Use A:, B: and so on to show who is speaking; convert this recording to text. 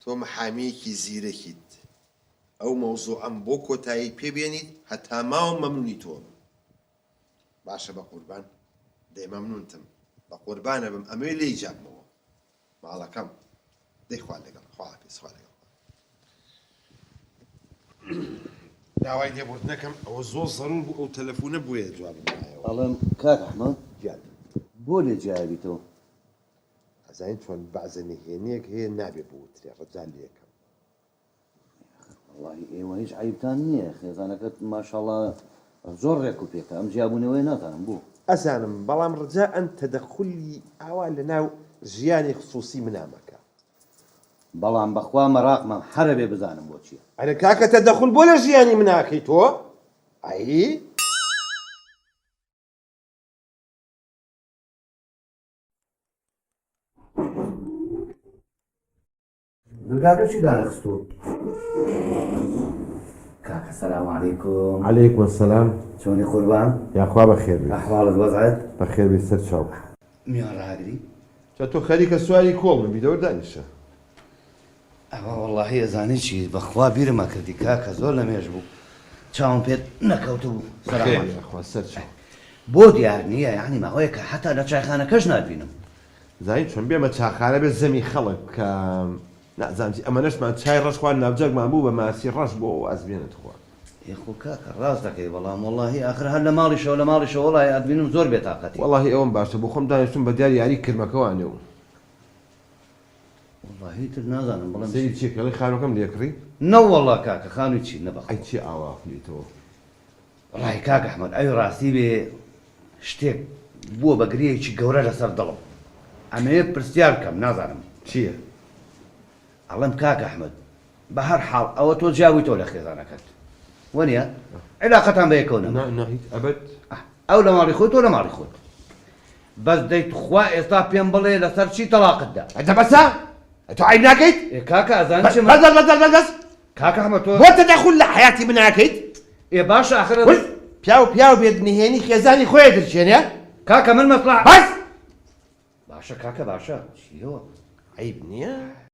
A: تۆ محامیەکی زیرەکیت ئەو مەوزوعەم بۆ کۆتایی پێ بێنیت هەتا ماوم مەمنونی تۆم. باشە بەقوربان دەی مەمنونتم بەقوربانەبم ئەمەوێ لێی جیابمەوە ماڵەکەم دەی خوا لەگەڵ خواحافیز خوا لەگەڵ. داوای لێبوردنەکەم ئەوە زۆر زەرور بوو ئەو تەلەفونە بۆیە جوابم دایەوە.
B: ئەڵێم کاک ئەحمەد
A: گیان.
B: بۆ لێ جیایەبیتەوە؟
A: ئەزانی چۆن بەعزە نهێنیەک هەیە نابێ بوترێ ڕەجا لێکەم.
B: وەڵاهی ئێوە هیچ عەیبتان نییە خێزانەکەت ماشاڵا زۆر ڕێک و پێکە ئەم جیابوونەوەیە نازانم بۆ؟
A: ئەزانم بەڵام ڕجائەن تەدەخولی ئاوا لەناو ژیانی خسوسی منا مەکە.
B: بەڵام بەخوا مەراقمە هەرەبێ بزانم بۆ چیە.
A: ئەرێ کاکە تەدەخول بۆ لە ژیانی منا ئەکەی تۆ ئەی.
B: دەرگاکە چی دانەخستووە؟ کاکە سەلام عەلەیکوم.
A: عەلەیکم سەلام.
B: چۆنی قوربان؟
A: یاخوا بەخێر بێیت.
B: ئەحواڵت وەزعت؟
A: بەخێر بێیت سەر چاو.
B: میوان ڕاگری؟
A: جا تۆ خەریکە سواری کۆڵ ببی دەوەر دانیشە.
B: ئەوە وەڵاهی ئەزانی چی بەخوا بیرم ئەکردی کاکە زۆر لە مێژ بوو چاوم پێت نەکەوتبوو. سەلام
A: بەخێر یاخوا سەر چاو.
B: بۆ دیار نییە یەعنی ماوەیەکە حەتا لە چایخانەکەش ناتبینم.
A: زانی چۆن بێمە چاخانە بێ زەمی خەڵک بکەم نازانم چی ئەمەنەشمان چای ڕەش خوارد ناوجەرگمان بوو بە ماسی ڕەش بۆ واز بێنە تخوا.
B: ئێ خۆ کاکە ڕاست دەکەی بەڵام وەڵاهی ئاخر هەر لە ماڵیشەوە لە ماڵیشەوە وەڵاهی ئەتبینم زۆر بێتاقەتی.
A: وەڵاهی ئەوەم باشە بۆ خۆم دانیشتوم بە دیار یاری کرمەکەوانێ و.
B: وەڵاهی تر نازانم بڵێم چی.
A: سەیری چیە کەڵی خانوەکەم لێ کڕی؟
B: نەوەڵا کاکە خانوی چی نە بەخوا.
A: ئەی چیە ئاوا ئەخولیتەوە؟
B: وەڵاهی کاک ئەحمەد ئەوی ڕاستی بێ شتێک بووە بە گرێیەکی گەورە لەسەر دڵم ئەمەوێ پرسیار بکەم نازانم
A: چییە؟
B: ئەڵێم کاک ئەحمەد بە هەر حاڵ ئەوە تۆ جیابوویتەوە لە خێزانەکەت وەنیە عیلاقەتان بە یەکەوە نەما
A: نا نا هیچ ئەبەد
B: ئەو لە ماڵی خۆی تۆ لە ماڵی خۆت بەس دەی توخوا ئێستا پێم بڵێ لەسەر چی تەڵاقت دا؟
A: ئەدە بەسە تۆ عەیب ناکەیت؟
B: ئێ کاکە ئەزانی چی
A: بەس بەس بەس بەس بەس
B: کاکە ئەحمەد تۆ
A: بۆ تەدەخول لە حەیاتی من ئەکەیت؟
B: ئێ باشە ئاخر
A: وەی پیاو پیاو بێت نهێنی خێزانی خۆی درچێنێ؟
B: کاکە من مەسڵە
A: بەس
B: باشە کاکە باشە چیەوە
A: عەیب نییە؟